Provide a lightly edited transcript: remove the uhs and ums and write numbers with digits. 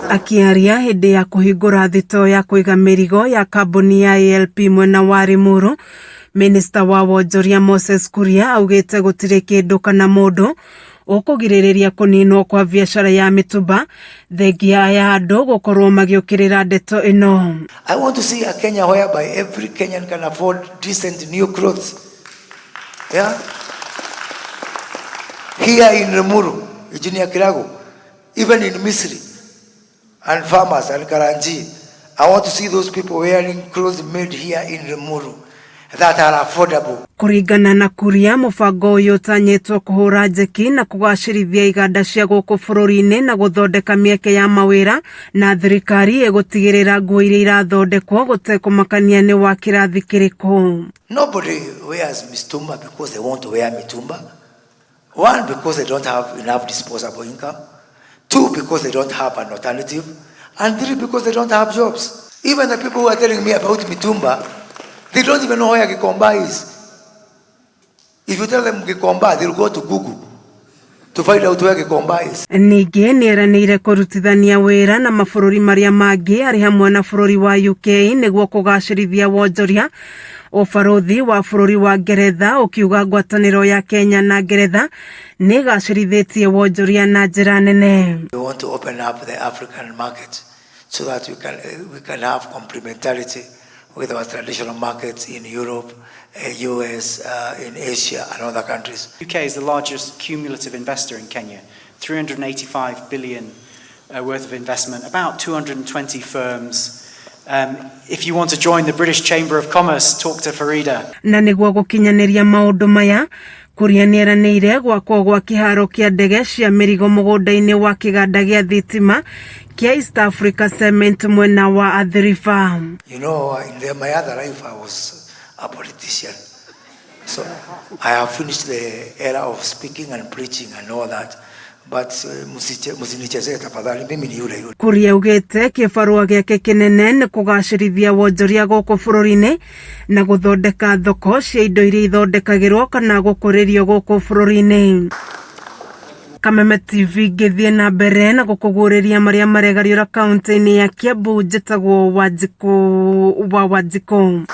Akĩaria hĩndĩ ya kũhingũra thitoo ya kũiga mĩrigo ya kambuni ya ALP mwena wa Limuru, Minista wa wonjoria Moses Kuria augĩte gũtirĩ kĩndũ kana mũndũ ũkũgirĩrĩria kũninwo kwa biacara ya mĩtumba thengia ya andũ gũkorwo magĩũkĩrĩra ndeto ĩno. I want to see a Kenya whereby every Kenyan can afford decent new clothes. Yeah? Here in Limuru, Engineer Kirago, even in Misri, and farmers and Karanji, I want to see those people wearing clothes made here in Limuru that are affordable. Kũringana na Kuria, mũbango ũyũ ũtanyĩtwo kũhũra njeki na kũgacĩrithia iganda cia gũkũ bũrũri-inĩ na gũthondeka mĩeke ya mawĩra, na thirikari ĩgũtigĩrĩra nguo iria irathondekwo gũtekũmakania nĩ wa kĩrathi kĩrĩkũ. Nobody wears mitumba because they want to wear mitumba. One, because they don't have enough disposable income. Two, because they don't have an alternative. And three, because they don't have jobs. Even the people who are telling me about mitumba, they don't even know where Gikomba is. If you tell them Gikomba, they'll go to Google to find out where Gikomba is. Ningĩ nĩeranĩire kũrutithania wĩra na mabũrũri marĩa mangĩ arĩ hamwe na bũrũri wa UK nĩguo kũgacĩrithia wonjoria. Ũbarũthi wa bũrũri wa Ngeretha ũkiuga ngwatanĩro ya Kenya na Ngeretha nĩ ĩgacĩrithĩtie wonjoria na njĩra nene. We want to open up the African market so that we can have complementarity with our traditional markets in Europe, US, in Asia and other countries. UK is the largest cumulative investor in Kenya, 385 billion worth of investment, about 220 firms. If you want to join the British Chamber of Commerce, talk to Farida. Na nĩguo gũkinyanĩria maũndũ maya, Kuria nĩeranĩire gwakwo gwa kĩharo kĩa ndege cia mĩrigo mũgũnda-inĩ wa kĩganda gĩa thitima kĩa East Africa Cement mwena wa Athi River. In my other life, I was a politician. So I have finished the era of speaking and preaching and all that. But msinichezee tafadhali, mimi ni yule yule. Kuria augĩte kĩbarũa gĩake kĩnene nĩ kũgacĩrithia wonjoria gũkũ bũrũri-inĩ na gũthondeka thoko cia indo iria ithondekagĩrwo kana gũkũrĩrio gũkũ bũrũri-inĩ. Kameme TV ngĩthiĩ na mbere na gũkũguũrĩria marĩa maregariũra kaunti-inĩ ya Kiambu, njĩtagwo Wanjikũ wa Wanjikũ.